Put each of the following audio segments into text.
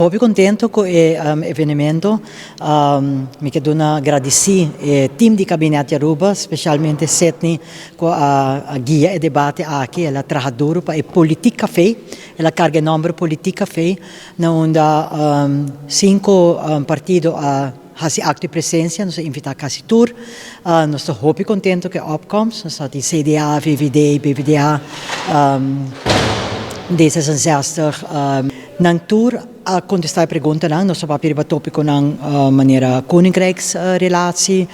Hopi contento cu e evenemento. Mi kier duna gradici e team di Gabinete Aruba, specialmente Sidney, cu a guia e debate aki. El a traha duro pa e Politiek Café. El a carga e nomber Politiek Café, na unda cinco partido a haci acto di presencia. Nos a invita casi tur. Nos ta hopi contento cu e opkomst. Nos tin CDA, VVD, PVDA, D66. Nan tur a contesta e preguntanan. Nos a papia riba topiconan manera koninkrijksrelatie,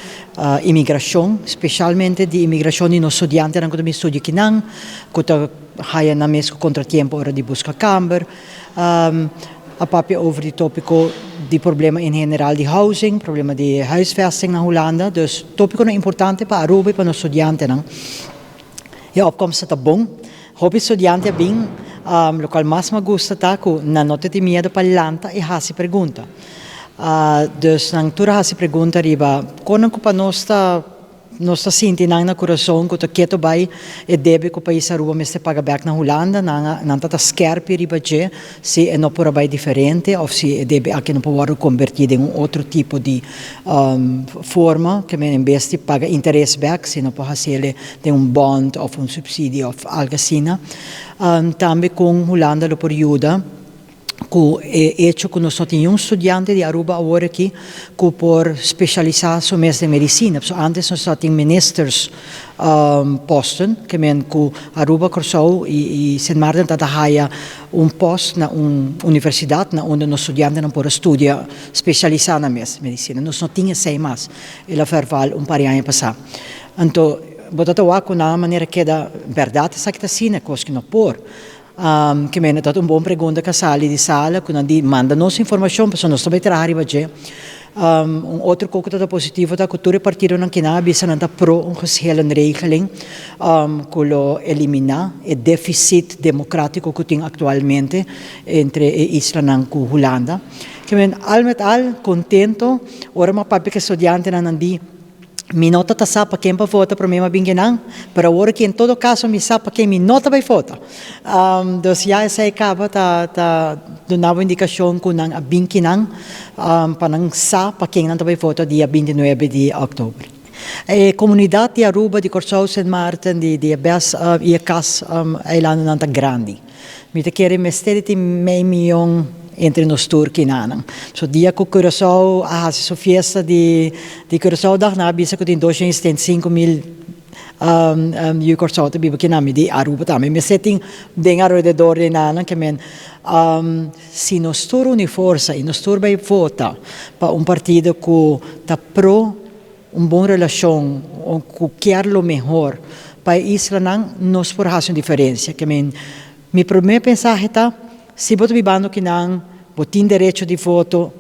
immigracion, specialmente di immigracion di nos studiantenan cu ta bin studia akinan, cu ta haya nan mes contratiempo ora di busca kamer. A papia over di topico di problema en general di housing, problema di huisvesting na Hulanda. Dus topiconan importante pa Aruba y pa nos studiantenan. E opkomst ta bon. Hopi studiante a bin, locual mas mi gusta ta cu nan no tin miedo pa lanta y haci pregunta. Dus nan tur a haci pregunta riba con cu pa nos ta sinti nan na curason cu ta keto bay e debe cu pais Aruba mester paga bek na Hulanda. Nan ta skerpi riba dje, si e no por bay diferente of si e debe aki no por converti den un otro tipo di forma, kiermen en bes di paga interes bek, si no por haci den un bond of un subsidio of algo asina. Tambe con Hulanda lo por yuda cu e hecho cu nos no tin un studiante di Aruba awor aki cu por specialisa su mes den medicina. So antes nos tin ministers posten, kiermen cu Aruba, Corsou y Sint Maarten ta haya un post na un universidad na unda nos studiantenan por studia specialisa na mes medicina. Nos no tin esey mas. El a verval un par di aña pasa. Anto, bo ta wak na manera keda berdad esaki ta asina, cos cu no por. Kiermen dat un bon pregunta cu a sali di sala, cu nan di manda nos informacion, pasobra nos tambe traha riba dje. Un otro cos cu ta positivo ta cu tur partidonan akinan a bisa nan ta pro un geschillenregeling, cu lo elimina e deficit democratico cu tin actualmente entre e islanan cu Hulanda. Kiermen al met al contento. Ora m'a papia cu studiantenan, di: "Mi no ta sa pa ken pa vota prome m'a bin akinan, pero awor cu en todo caso mi sa pa ken mi no ta bay vota." Dus ja, esey caba ta duna indicacion cu nan a bin akinan pa nan sa pa ken nan ta bay vota dia 29 di october. E comunidad di Aruba, di Corsou, Sint Maarten, di bes y e cas eilandennan ta grandi. Mi ta kere mester di mei miyon entre nos tur akinan. So dia cu Curaçao a haci su fiesta di Curaçao dag, nan a bisa cu tin 275 mil yu Corsou ta biba akinan, di Aruba tambe. Mester tin den alrededor di nan, kiermen si nos tur uni forsa y nos tur bay vota pa un partido cu ta pro un bon relacion, cu kier lo mehor pa e islanan, nos por haci un diferencia. Kiermen, mi prome mensahe ta: si bo ta bibando akinan, bo tin derecho di voto,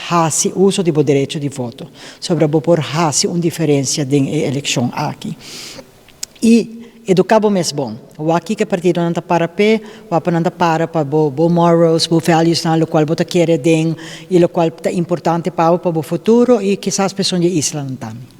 haci uso di bo derecho di voto. Pasobra bo por haci un diferencia den e eleccion aki. Y educa bo mes bon. Wak kico partidonan ta para pe, wak nan ta para pa bo morals, bo values na locual bo ta kere den y locual ta importante pa bo futuro y kisas pa e islanan tambe.